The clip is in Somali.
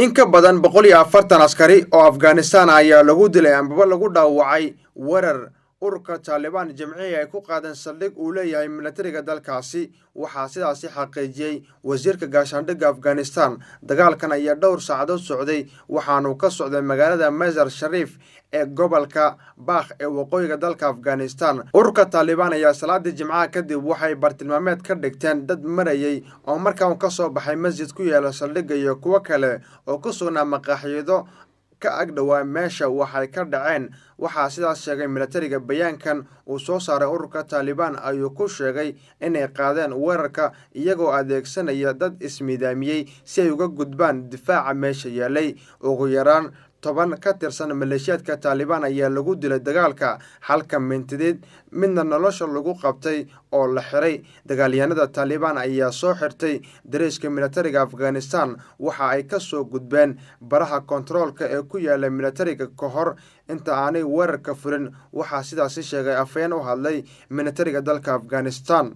In ka badan 140 askari oo Afghanistan ayaa lagu dilay ambaba lagu dhaawacay weerar ururka Taalibaan Jimcihii ay ku qaadeen saldhig uu leeyahay milatariga dalkaasi. Waxaa sidaasi xaqiijiyey wasiirka gaashaandhigga Afghanistan. Dagaalkan ayaa dhowr saacadood socday, waxaanu ka socday magaalada Mazar Shariif ee gobolka Bakh ee waqooyiga dalka Afghanistan. Ururka Taalibaan ayaa salaadii Jimcaha kadib waxay bartilmaameed ka dhigteen dad marayay oo markaan ka soo baxay masjid ku yaala saldhigga iyo kuwo kale oo ku sugnaa maqaaxiyado ka agdhowaa meesha waxay ka dhaceen. Waxaa sidaas sheegay milatariga. Bayaankan uu soo saaray ururka Taalibaan ayuu ku sheegay inay qaadeen weerarka iyagoo adeegsanaya dad ismiidaamiyey si ay uga gudbaan difaaca meesha yaalay. Ugu yaraan 10 ka tirsan maleeshiyaadka Taalibaan ayaa lagu dilay dagaalka, halka mintideed midna nolosha lagu qabtay oo la xiray. Dagaalyahanada Taalibaan ayaa soo xirtay dareeska milatariga Afghanistan. Waxa ay ka soo gudbeen baraha kontaroolka ee ku yaala milatariga ka hor inta aanay weerarka furin. Waxaa sidaasi sheegay afhayeen u hadlay milatariga dalka Afghanistan.